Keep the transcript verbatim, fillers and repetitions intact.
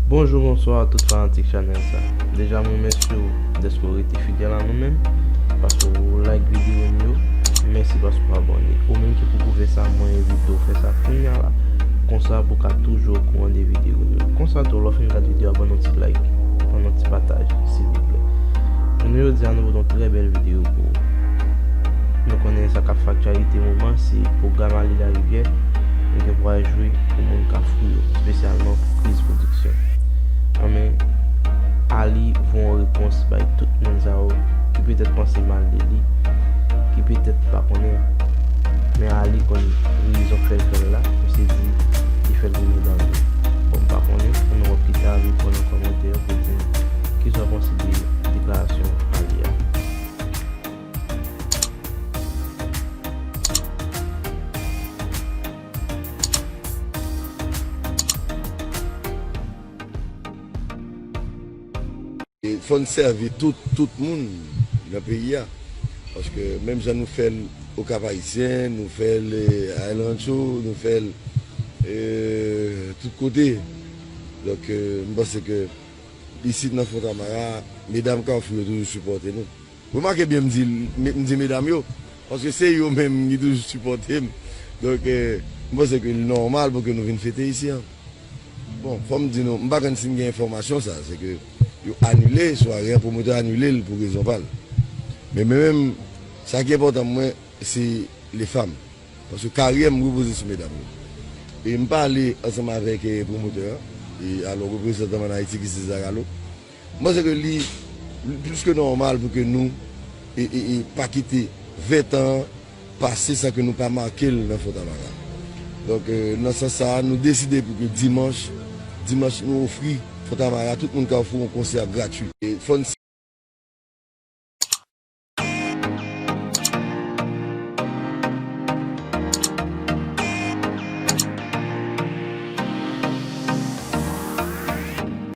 Bonjou, bonswa tout fanatik chanèl sa. Deja m remèsye w dèske w rete fidèl a nou menm, paske w like videyo m yo. Mèsi paske w abòne. Ou menm ki poko fè sa, mwen envite w fè sa kounya la. Konsa pou w ka toujou okouran de videyo m yo. Konsa tou, lè w fin gad videyo a, ban nou ti like, ban nou ti pataj, silvouplè. Jounen jodi a, nou pote yon trè bèl videyo pou ou. Nou konnen sa k ap fè aktyalite moman, se pwogram Ali Larivière, li gen pou al jwe pou moun Kafou yo, espesyalman pou Kriz Pwodiksyon. Anben, Ali voye yon repons bay tout moun sa yo ki petèt panse mal de li, ki petèt pa konnen, men Ali konn rezon k fè l fè l la, misye di li fè l pou medam yo. Bon, m pa konnen, ann nou wè pita, vi pran nan kòmantè yo pou di m kisa w panse de deklarasyon Ali a. E fò n sèvi tout, tout moun nan peyi a. Paske menm jan nou fè l Okap Ayisyen, nou fè l, eh, Island Show, nou fè l, eh, tout kote. Donk, eh, m panse ke isit nan Fontamara, medam Kafou yo toujou sipòte nou. Remake byen, m di, m di medam yo, paske se yo menm ki toujou sipòte m. Donk, eh, m panse ke li nòmal pou ke nou vin fete isi a. Bon, fò m di nou, m pa konn si n gen enfòmasyon sa, se ke yo anile sware a, pwomotè a anile l pou rezon pa l. Men mwen menm, sa ki enpòtan mwen, se lefam. Paske karyè m repoze sou medam yo. E m pale ansanm avèk, eh, pwomotè an, e alò reprezantan m ann Ayiti ki se Zaralo. M panse ke li, li plis ke nòmal pou ke nou e, e, e pa kite ven tan an pase san ke nou pa make l nan Fontamara. Donk, eh, nan sans sa a, nou deside pou ke dimanch, dimanch nou ofri Fontamara, tout moun ka ofri yon konsè gratui. E fò n